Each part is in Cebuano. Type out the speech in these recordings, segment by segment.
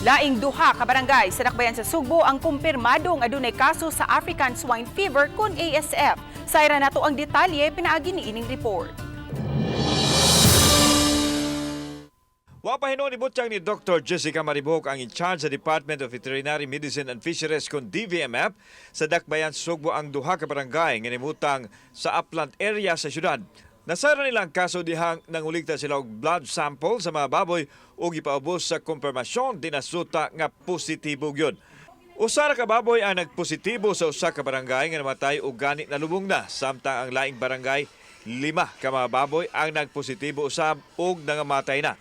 Laing duha ka barangay sa dakbayan sa Sugbo ang kumpirmado nga adunay kaso sa African Swine Fever kon ASF. Sayra nato ang detalye pinaagi ni ining report. Wa pa hinuon ibutyag ni Dr. Jessica Maribojoc, ang in charge sa Department of Veterinary Medicine and Fisheries kon DVMF sa Dakbayan Sugbo, ang duha ka barangay nga nimutang sa upland area sa syudad. Nasara nila ang kaso dihang nangulikta sila og blood sample sa mga baboy ug gipaubos sa kumpirmasyon, dinasuta nga positibo gyud. Usa ra ka baboy ang nagpositibo sa usa ka barangay nga namatay ug gani nalubong na, samtang ang laing barangay, lima ka mga baboy ang nagpositibo usab ug nangamatay na.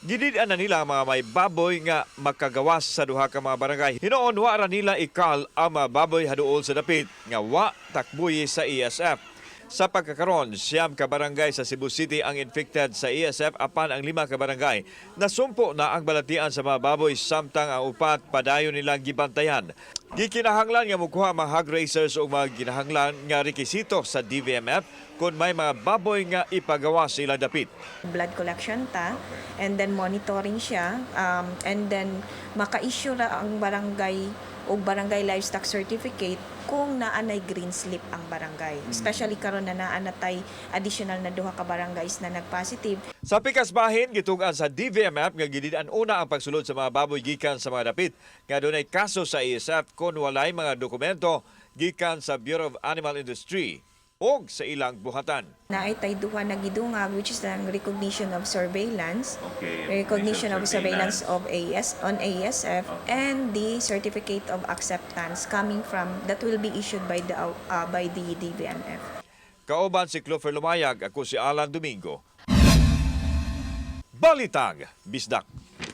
Gidid-an na nila ang mga may baboy nga makagawas sa duha ka mga barangay. Hinuon wa ra nila ikal ang mga baboy haduol sa dapit nga wa takbuyi sa ASF. Sa pagkakaron, 9 ka barangay sa Cebu City ang infected sa ASF, apan ang lima ka barangay nasumpo na ang balatian sa mga baboy, samtang ang upat padayon nilang gibantayan. Gikinahanglan nga mukuha mga hog raisers og mga ginahanglan nga rekisito sa DVMF kung may mga baboy nga ipagawa sa ilang dapit. Blood collection ta and then monitoring siya and then maka-issue ra ang barangay og barangay livestock certificate kung naa nay green slip ang barangay. Especially karon na naa na tay additional na duha ka barangays na nag-positive. Sa pikas bahin, gitug-an sa DVMF nga gidid-an una ang pagsulod sa mga baboy gikan sa mga dapit nga dunay kaso sa ASF kung walay mga dokumento gikan sa Bureau of Animal Industry og sa ilang buhatan. Naay tay duha na gidungag, which is ang recognition of surveillance, recognition of surveillance of AS on ASF and the certificate of acceptance coming from that will be issued by the DVMF. Kauban si Clover Lumayag, ako si Alan Domingo. Balitang Bisdak.